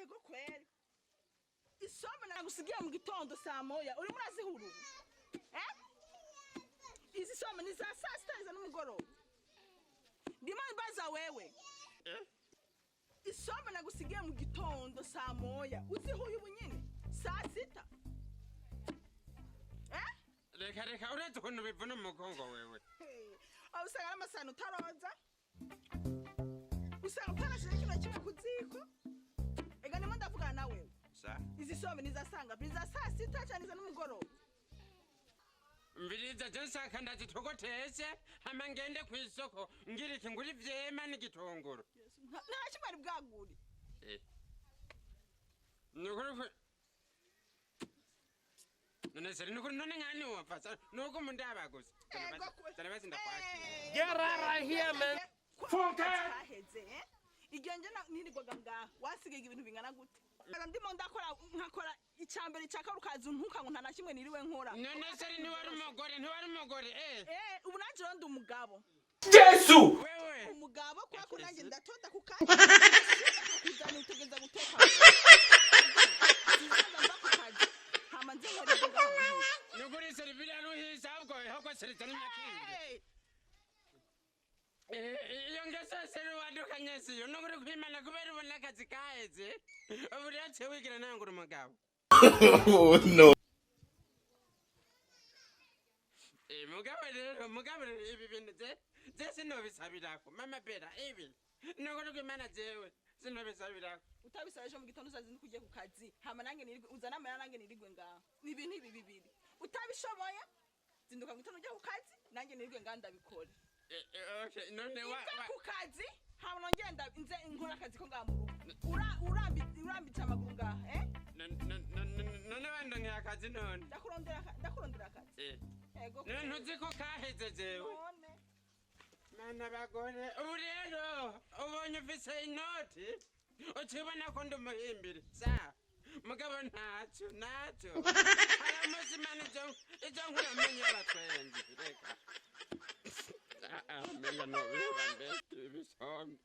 Ego kweli, isombe nagusigiye mu gitondo saa 1 urimo urazihura ubu, eh? Izi sombe ni za saa 6 za nimugoroba. Ndimo mbaza wewe. Eh? Isombe nagusigiye mu gitondo saa 1 uzihuye ubu nyine saa 6, eh? Reka reka, uretse ukuntu bivuna umugongo wewe. Hey, aho usanga n'amasahani utaroza, usanga utarashira ikintu na kimwe ku ziko. Ega ndimo ndavugana na wewe. Sa. Izi sombe ni za saa ngapi? Ni za saa 6 cyangwa ni za nimugoroba? Mviriza, je nshaka ndazitogotese hama ngende kw'isoko ngira iki, ngura ivyema n'igitunguru. Yesu, nta kimwe ari bwagure. Eh. Nukuri none seri nukuri none nkani wopfa nuko mundaba gusa. Ego kwe. Zana basi ndakwakira. Eh, Get out of here, man. Ko kaheze, eh? Igihe nje nirirwaga ngaha wasigaye ibintu bingana gute? Ara ndimo ndakora, nkakora icambere, icya kabiri, ukaza untuka ngo nta na kimwe niriwe nkora. None seri ntiwari umugore, ntiwari umugore, eh? Eh, ubu nanje rero ndi umugabo. Jesu! Wewe. Umugabo kubera ko nanjye ndatonda ku kanya nkakuzanira, utegereza guteka. Sinzaza mva ku kazi hama nze nkora ibyo ngaha muhira. Nukuri seri biraruhisa, ahubwo ahubwo seri zana imyaka. Eh, Iyo ngeso seri wadukanye siyo, nukuri kwimana kubera ubona akazi kaheze ubu rero ciye wigira nawe ngo uri umugabo. Oh no. Eh, mugabo rero, mugabo rero ibi bintu je sinobisabirako mama bera, ibi nukuri kwimana jewe sinobisabirako. Utabisaba, ejo mu gitondo uzazinduka ujye ku kazi, hama nanjye nirirwe uzane amahera, nanjye nirirwe ngaha. Ni ibintu ibi bibiri utabishoboye: zinduka mu gitondo ujye ku kazi, nanjye nirirwe ngaha ndabikore. Eh, eh, okay, none wa Nze wa ku kazi hama nongere nze nkore akazi ko ngaha mu rugo. Urambitse amaguru ngaha, eh? None wandongera akazi none? Ndakurondera akazi. Eh. Ego. None ntuzi ko kaheze jewe? None. Mana bagore, ubu rero ubonye ufise inoti ukibona ko ndi umuhimbiri sa, mugabo ntacyo ntacyo, hari umunsi Imana izo nkuramenye y'abatwenzi. Reka. Ah, ah, menga nobiheba mbese ibisombe.